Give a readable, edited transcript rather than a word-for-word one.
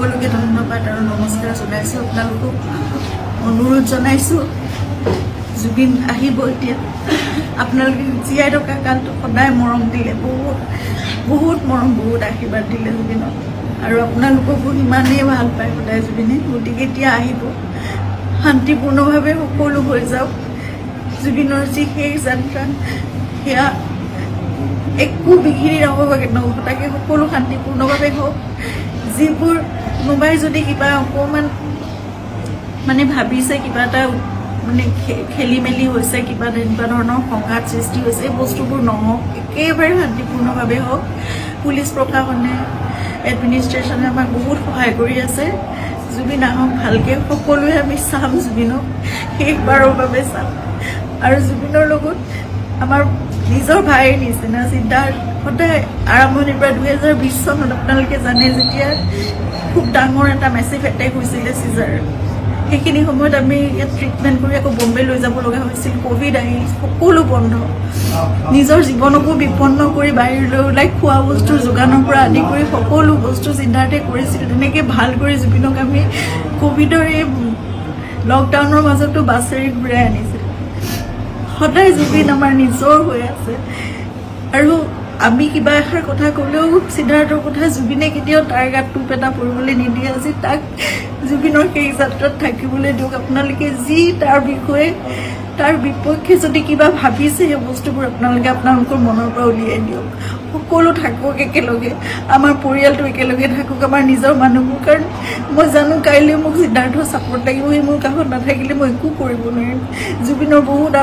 সকলোকে ধন্যবাদ আৰু নমস্কাৰ জনাইছোঁ। আপোনালোকক অনুৰোধ জনাইছোঁ, জুবিন আহিব এতিয়া। আপোনালোকে জীয়াই থকা কালটো সদায় মৰম দিলে, বহুত বহুত মৰম, বহুত আশীৰ্বাদ দিলে জুবিনক, আৰু আপোনালোককো সিমানেই ভাল পায় সদায় জুবিনে। গতিকে এতিয়া আহিব, শান্তিপূৰ্ণভাৱে সকলো হৈ যাওক। জুবিনৰ যি শেষ যাত্ৰা, সেয়া একো বিঘিনি নহ'ব, নঘটাকৈ সকলো শান্তিপূৰ্ণভাৱে হওক। যিবোৰ কোনোবাই যদি কিবা অকণমান মানে ভাবিছে, কিবা এটা মানে খেলি মেলি হৈছে, কিবা তেনেকুৱা ধৰণৰ সংঘাত সৃষ্টি হৈছে, এই বস্তুবোৰ নহওক, একেবাৰে শান্তিপূৰ্ণভাৱে হওক। পুলিচ প্ৰশাসনে, এডমিনিষ্ট্ৰেশ্যনে আমাক বহুত সহায় কৰি আছে। জুবিন আহক ভালকৈ, সকলোৱে আমি চাম জুবিনক, শেষবাৰৰ বাবে চাম। আৰু জুবিনৰ লগত আমাৰ নিজৰ ভাইৰ নিচিনা সিদ্ধাৰ্থ সদায় আৰম্ভণিৰ পৰা 2020 চনত আপোনালোকে জানে, যেতিয়া খুব ডাঙৰ এটা মেচিভ এটেক হৈছিলে চিজাৰ, সেইখিনি সময়ত আমি ইয়াত ট্ৰিটমেণ্ট কৰি আকৌ বম্বে লৈ যাব লগা হৈছিল। ক'ভিড আহিল, সকলো বন্ধ, নিজৰ জীৱনকো বিপন্ন কৰি বাহিৰলৈ ওলাই খোৱা বস্তুৰ যোগানৰ পৰা আদি কৰি সকলো বস্তু সিদ্ধাৰ্থে কৰিছিল। তেনেকৈ ভাল কৰি জুবিনক আমি ক'ভিডৰ এই লকডাউনৰ মাজতো বাছেৰে ঘূৰাই আনিছিল। সদায় জুবিন আমাৰ নিজৰ হৈ আছে। আৰু আমি কিবা এষাৰ কথা ক'লেও সিদ্ধাৰ্থৰ কথা জুবিনে কেতিয়াও তাৰ গাত টোপ এটা পৰিবলৈ নিদিয়ে। আজি তাক জুবিনৰ শেষ যাত্ৰাত থাকিবলৈ দিয়ক। আপোনালোকে যি তাৰ বিষয়ে, তাৰ বিপক্ষে যদি কিবা ভাবিছে, সেই বস্তুবোৰ আপোনালোকে আপোনালোকৰ মনৰ পৰা উলিয়াই দিয়ক। সকলো থাকক একেলগে, আমাৰ পৰিয়ালটো একেলগে থাকক, আমাৰ নিজৰ মানুহবোৰ। কাৰণ মই জানো কাইলৈ মোক সিদ্ধাৰ্থৰ ছাপৰ্ট লাগিব, সি মোৰ কাষত নাথাকিলে মই একো কৰিব নোৱাৰিম। জুবিনৰ বহুত